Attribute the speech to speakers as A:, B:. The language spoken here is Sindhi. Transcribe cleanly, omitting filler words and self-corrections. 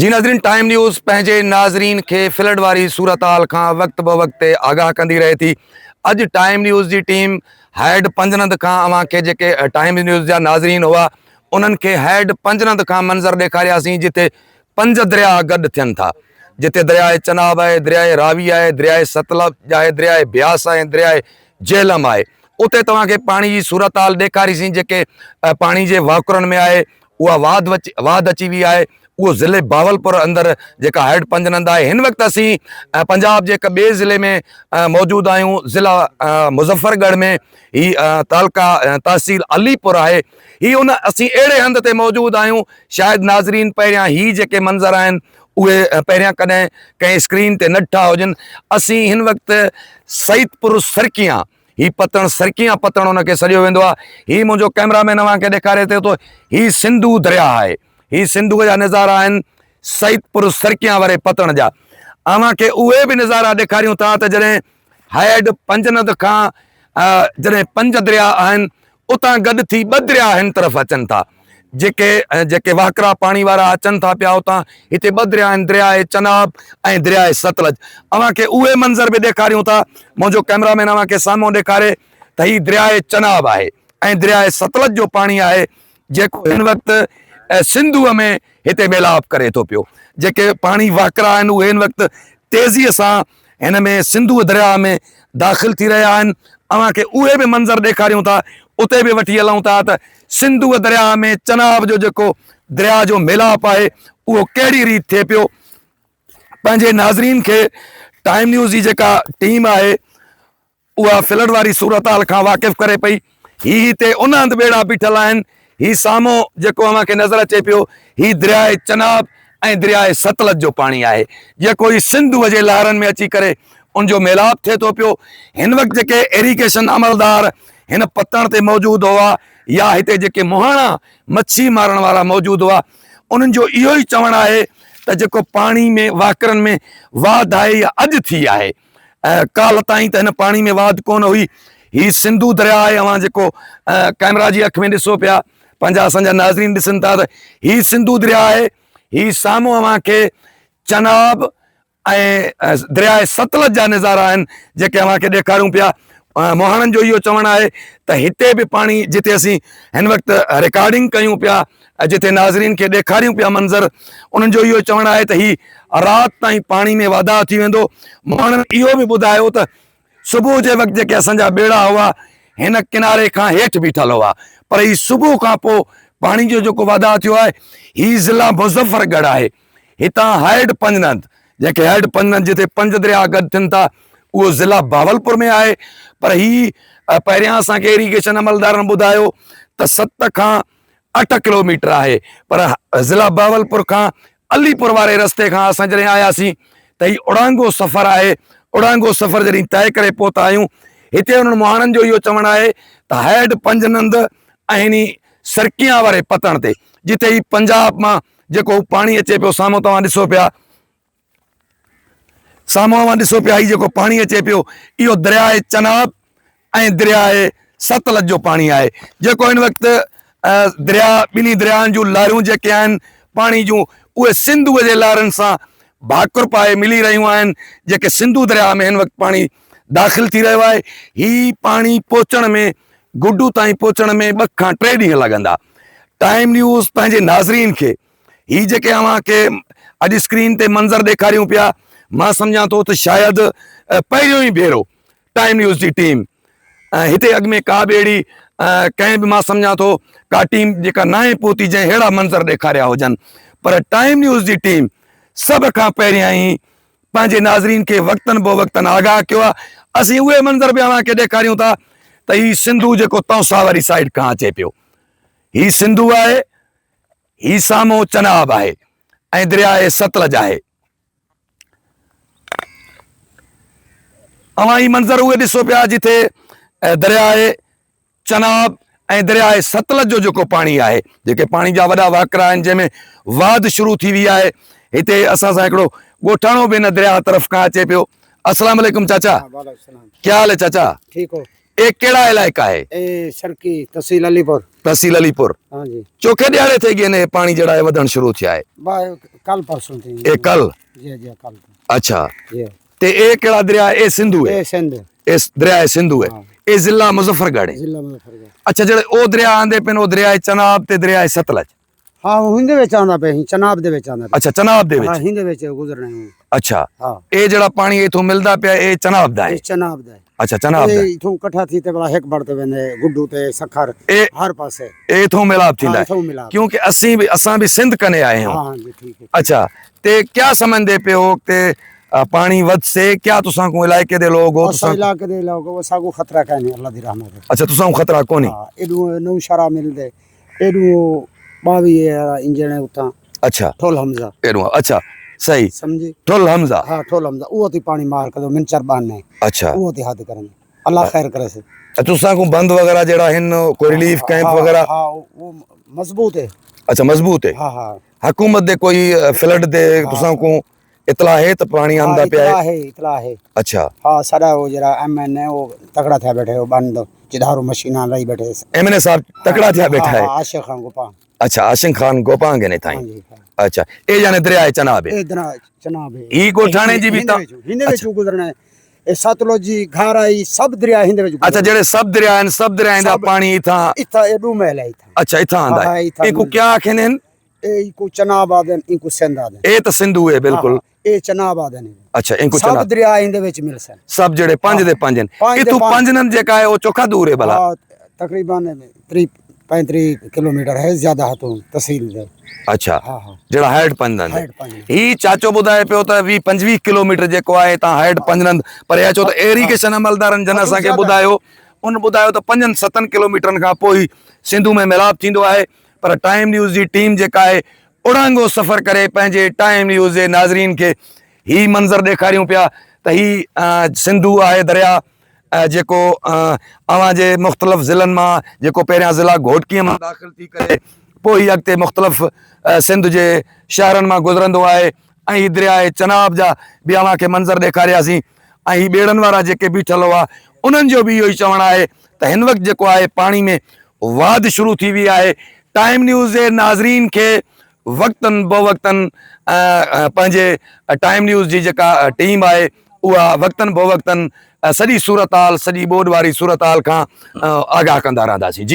A: جي ناظرين ٽائيم نيوز پنهنجي ناظرين کي فلڊ واري صورتحال کان وقت به وقت تي آگاهه ڪندي رهي ٿي. اڄ ٽائيم نيوز جي ٽيم هيڊ پنجنند کان اوهان کي جيڪي ٽائيم نيوز جا ناظرين هئا انهن کي هيڊ پنجنند کان منظر ڏيکارياسين جتي پنج درياء گڏ ٿين ٿا جتي درياء چناب آهي درياء راوي آهي درياء ستلج آهي درياء بياس آهي درياء جهلم آهي اتي توهان کي پاڻي جي صورتحال ڏيکاريسين جيڪي پاڻي جي وهڪرن ۾ آهي اها واڌ وچ واڌ اچي وئي آهي اهو ضلعي بهاولپور اندر جيڪا هيڊ پنجنند آهي هن وقت اسين پنجاب جي هڪ ٻئي ضلعي ۾ موجود آهيون ضلع مظفر ڳڙهه ۾ هي تعلقه تحصيل علي پور آهي هي ان اسين اهڙي هنڌ تي موجود آهيون شايد ناظرين پهريان هي جيڪي منظر آهن اهي پهريان ڪڏهن ڪنهن اسڪرين تي نه ڏٺا هجن اسين هن وقت سعيد پور سرڪيان هي پتڻ سرڪيان پتڻ ان کي سڏيو ويندو آهي. هي منهنجو ڪئميرا مين اوهان کي ڏيکاري ٿو ته هي سنڌو درياهه آهي. هي سنڌوء جا نظارا آهن سعيدپور سرڪيان واري پتڻ جا. اوهان کي اهي به نظارا ڏيکاريون ٿا ته جڏهن هيڊ پنجند کان جڏهن پنج درياهه آهن اتان گڏ ٿي ٻه درياهه هن طرف اچن ٿا. جيڪي جيڪي وهڪرا پاڻي وارا اچن ٿا پيا اتان هتي ٻه درياء آهن درياء چناب ۽ درياء ستلج اوهان کي اهي منظر به ڏيکاريون ٿا منهنجو ڪئميرا مين اوهان کي سامهون ڏيکاري ته هي درياء چناب آهي ۽ درياء ستلج جو پاڻي آهي جيڪو هن وقت سنڌوء ۾ هتي ميلاپ ڪري ٿو پيو جيڪي پاڻي وهڪرا آهن اهي هن وقت تيزيء سان هن ۾ سنڌوء درياء ۾ داخل ٿي رهيا آهن. اوهان کي اهي به منظر ڏيکاريون ٿا، اتي به وٺي هلون ٿا ته سنڌوء درياء ۾ چناب جو جيڪو درياء جو ميلاپ آهي اهو ڪهڙي ريت ٿئي پيو. پنهنجي ناظرين کي ٽائيم نيوز جي جيڪا ٽيم آهي اها فلڊ واري صورتحال کان واقف ڪري پئي. هي هتي ان هنڌ ٻيڙا بيٺل آهن. هي سامهون جيڪو اوهان کي نظر اچي پيو، هي درياء چناب ۽ درياء ستلج جو پاڻي آهي، جيڪو هي سنڌوء جي لهرن ۾ اچي ڪري ان جو ميلاپ ٿئي ٿو پيو. هن وقت جيڪي ايريگيشن عملدار هن پتڻ تي موجود هئا يا هتي جيڪي مهاڻا مڇي مارڻ وارا موجود هئا، انهن جو اهو ئي چوڻ آهي ته جيڪو پاڻي ۾ وهڪرن ۾ واڌ آهي اها اڄ ٿي آهي. ڪالهه تائين ته هن پاڻي ۾ واڌ ڪونه هئي. هي سنڌو درياء آهي اوهان جيڪو ڪئميرا جي اک ۾ ڏسو پيا پنهنجا اسان جا ناظرين ڏسن ٿا ته هي سنڌو درياء آهي هي سامهون اوهان کي چناب ۽ درياء ستلج جا نظارا آهن جيڪي اوهان کي ڏيکاريون پيا مهاڻن جو اهو چوڻ آهي ته هتي به پاڻي جتي اسين هن وقت رڪارڊنگ ڪيون پيا ۽ جتي ناظرين کي ڏيکاريون پيا منظر انهن جو اهو چوڻ آهي ته هي رات تائين پاڻي ۾ واڌاء ٿي ويندو. ماڻهن اهو به ٻڌايو ته صبح جي وقت جيڪي اسان جا ٻيڙا هئا هن ڪناري کان هيٺ بيٺل هئا پر هي صبح کان پوء پاڻي جو جيڪو واڌاء ٿيو آهي هي ضلع مظفر ڳڙهه آهي هتان هيڊ پنجند جنهن کي هيڊ پنجند جتي پنج درياء گڏ ٿين ٿا اهو ضلع بهاولپور ۾ آهي پر هي پهريان اسان کي ايريگيشن عملدارن ٻڌايو ته ست کان اٺ ڪلوميٽر آهي پر ضلع بهاولپور کان علي پور واري رستي کان اسان جڏهن آياسين ته هي اڙانگو سفر آهي اڙانگو سفر جڏهن طئي ڪري پهتا آهيون هتي انهن مهاڻن جو اهو چوڻ آهي ته هيڊ پنجنند ۽ هني سرڪيان واري پتڻ تي جتي هي پنجاب مان جيڪو پاڻي اچي پيو سامهون توهان ڏسو پيا سامهون اوهان ڏسو پيا هي جيڪو پاڻي اچي پيو اهو درياء چناب ۽ درياء ستلج جو پاڻي آهي جيڪو هن وقت درياء ٻنهي درياهن جون لهرون جيڪي آهن پاڻي جون اهي سنڌوء جي لهرن سان ڀاڪر پائي ملي رهيون آهن جيڪي سنڌو درياء ۾ هن وقت پاڻي داخل ٿي رهيو آهي هي پاڻي پهچڻ ۾ گڊو تائين پهچڻ ۾ ٻه کان ٽي ڏينهن لڳندا ٽائيم نيوز پنهنجي ناظرين کي هي جيڪي اوهان کي اڄ اسڪرين تي منظر ڏيکاريون پيا مان سمجهان ٿو ته شايد پهريون ئي ڀيرو ٽائيم نيوز جي ٽيم هتي اڳ ۾ ڪا به اهڙي ڪنهن به مان سمجهان ٿو ڪا ٽيم جيڪا ناهي پهتي جنهن اهڙا منظر ڏيکاريا هجن پر ٽائيم نيوز جي ٽيم سڀ کان پهريان ئي پنهنجي ناظرين کي وقتن بو وقتن آگاهه ڪيو آهي اسين اهي منظر به اوهان کي ڏيکاريون ٿا ته هي سنڌو جيڪو تونسا واري سائيڊ کان اچي پيو هي سنڌو آهي هي سامهون چناب آهي ۽ درياء ستلج آهي. اوهان هي منظر اهي ڏسو پيا جتي درياء چناب ۽ درياء ستلج جو جيڪو پاڻي آهي جيڪي پاڻي جا وڏا وهڪرا آهن جنهن ۾ واڌ شروع ٿي وئي آهي هتي اسان سان هڪڙو ڳوٺاڻو به هن درياء طرف کان اچي پيو السلام عليڪم چاچا ڪيا حال هي چاچا
B: ٺيڪ هو
A: اي ڪهڙا علائقا آهي
B: اي سرڪي تحصيل علي پور.
A: تحصيل علي پور.
B: हाँ जी।
A: चोखे दिहाड़े थे गए ने पानी जड़ा है वधण शुरू थिया है?
B: कल परसों थी।
A: ए कल?
B: जी जी, कल।
A: अच्छा।
B: जी।
A: ते ए केड़ा दरिया? ए सिंधु है?
B: ए सिंध।
A: ए दरिया है सिंधु है।
B: हाँ।
A: ए जिला मुजफ्फरगढ़ है।
B: जिला मुजफ्फरगढ़।
A: अच्छा, जेड़े ओ दरिया आंदे पेन, ओ दरिया है चनाब ते दरिया है सतलज।
B: हाँ, हिंदे विच आंदा पे, चनाब दे विच आंदा पे।
A: अच्छा, चनाब दे
B: हाँ।
A: विच।
B: हिंदे विच गुजरने हूं।
A: अच्छा।
B: हाँ।
A: ए जेड़ा पानी इथों मिलदा पिया, ए चनाब दा है?
B: ए चनाब दा है।
A: अच्छा, चनाब दा।
B: ए इथों इकट्ठा थी ते बड़ा एक बढ़ते वेंदे गुड्डू ते सखर
A: ए
B: हर पासे।
A: ए इथों मिलाप थींदा
B: हाँ,
A: है?
B: इथों मिलाप।
A: क्योंकि असीं भी असां भी सिंध कने आए हूं।
B: हाँ जी, ठीक है।
A: अच्छा, ते क्या समझदे पे हो ते पानी वध से क्या तुसां को इलाके दे लोग हो
B: असां
A: तुसां?
B: इलाके दे लोग असां को खतरा काई अल्लाह दी रहमत है।
A: अच्छा, तुसां को खतरा कोनी?
B: हाँ, एडू नौ शरा मिलदे, एडू 22 इंजन है उतां।
A: अच्छा।
B: ठोल हमजा।
A: एडू, अच्छा, सही।
B: समझी?
A: ठोल हमजा।
B: हाँ, ठोल हमजा, वो ती पानी मार कर मिंचर बांधने।
A: अच्छा।
B: वो ती हद करने, अल्लाह खैर करे से।
A: तुसां को बंद वगैरह जेड़ा हिन, कोई रिलीफ कैंप
B: हाँ,
A: वगैरह?
B: हाँ, वो मजबूत है।
A: अच्छा, मजबूत है।
B: हाँ हाँ।
A: हुकूमत दे कोई फ्लड दे तुसां को इतला है तो पानी
B: हाँ,
A: आंदा पिया
B: इतला
A: है?
B: है, इतला है।
A: अच्छा।
B: हाँ, साडा वो जरा एम एन है, वो तगड़ा था बैठे, वो बंद जिधारू मशीना लाई बैठे।
A: एम एन ए साहब तकड़ा थिया बैठा है?
B: हाँ, आशिक खान गोपाल।
A: अच्छा, आशिक खान गोपांग ने
B: हाँ
A: ताई।
B: जी, हाँ।
A: अच्छा, ए जाने दरिया चनाब है?
B: ए दना चनाब है।
A: ई गोठाणे जी भी ता
B: हिंदे विच गुजरना है, ए सतलुज जी, घाराई, सब दरिया हिंदे विच।
A: अच्छा, जेड़े सब दरिया हैं, सब दरिया दा पानी इथा
B: इथा एडू महल है इथा।
A: अच्छा, इथा आंदा
B: हाँ,
A: है।
B: इथा
A: इको क्या आखने?
B: ए इको चनाब आदन, इको सिंध आदन।
A: ए तो सिंधु है बिल्कुल।
B: हाँ, ए चनाब आदन।
A: अच्छा, इनको
B: सब
A: चनाब
B: दरिया इंदे विच मिल सन।
A: सब जेड़े पंज दे पंज न।
B: पंज दे
A: इथों
B: पंज।
A: पंज नन जेका है वो चोखा दूर है भला?
B: हाँ, तकरीबन 30 35 किलोमीटर है, ज्यादा हतों तहसील दे।
A: अच्छा।
B: हाँ हाँ।
A: जेड़ा हेड पंजनंद।
B: हेड पंजनंद।
A: ही चाचो ॿुधाए पियो त 20 25 किलोमीटर जेको आहे तव्हां हेड पंजनंद, पर इहा चओ त इरिगेशन अमलदारनि जन असांखे ॿुधायो, उन ॿुधायो त 5-7 किलोमीटरनि खां पोइ ई सिंधू में मिलाप थींदो आहे। पर टाइम न्यूज़ जी टीम जेका आहे उड़ांगो सफ़र करे पंहिंजे टाइम न्यूज़ जे नाज़रीन खे ही मंज़र ॾेखारियूं पिया त ही सिंधू आहे दरिया, जेको अव्हां जे मुख़्तलिफ़ ज़िलनि मां, जेको पहिरियां ज़िला घोटकीअ मां दाख़िल थी करे पोइ ई अॻिते मुख़्तलिफ़ सिंध जे शहरनि मां गुज़रंदो आहे। ऐं ही दरिया चनाब जा बि अव्हांखे मंज़र ॾेखारियासीं ऐं ही ॿेड़नि वारा जेके बीठल हुआ, उन्हनि जो बि इहो ई चवणु आहे त हिन वक़्तु जेको आहे पाणी में वाध शुरू थी वई आहे। टाइम न्यूज़ जे नाज़रीन खे वक़्तन बवक़्तन पंहिंजे टाइम न्यूज़ जी जेका टीम आहे उहा वक़्तन बवक़्तन सॼी सूरत हाल, सॼी ॿोॾ वारी सूरत हाल खां आगाह कंदा रहंदासीं जी।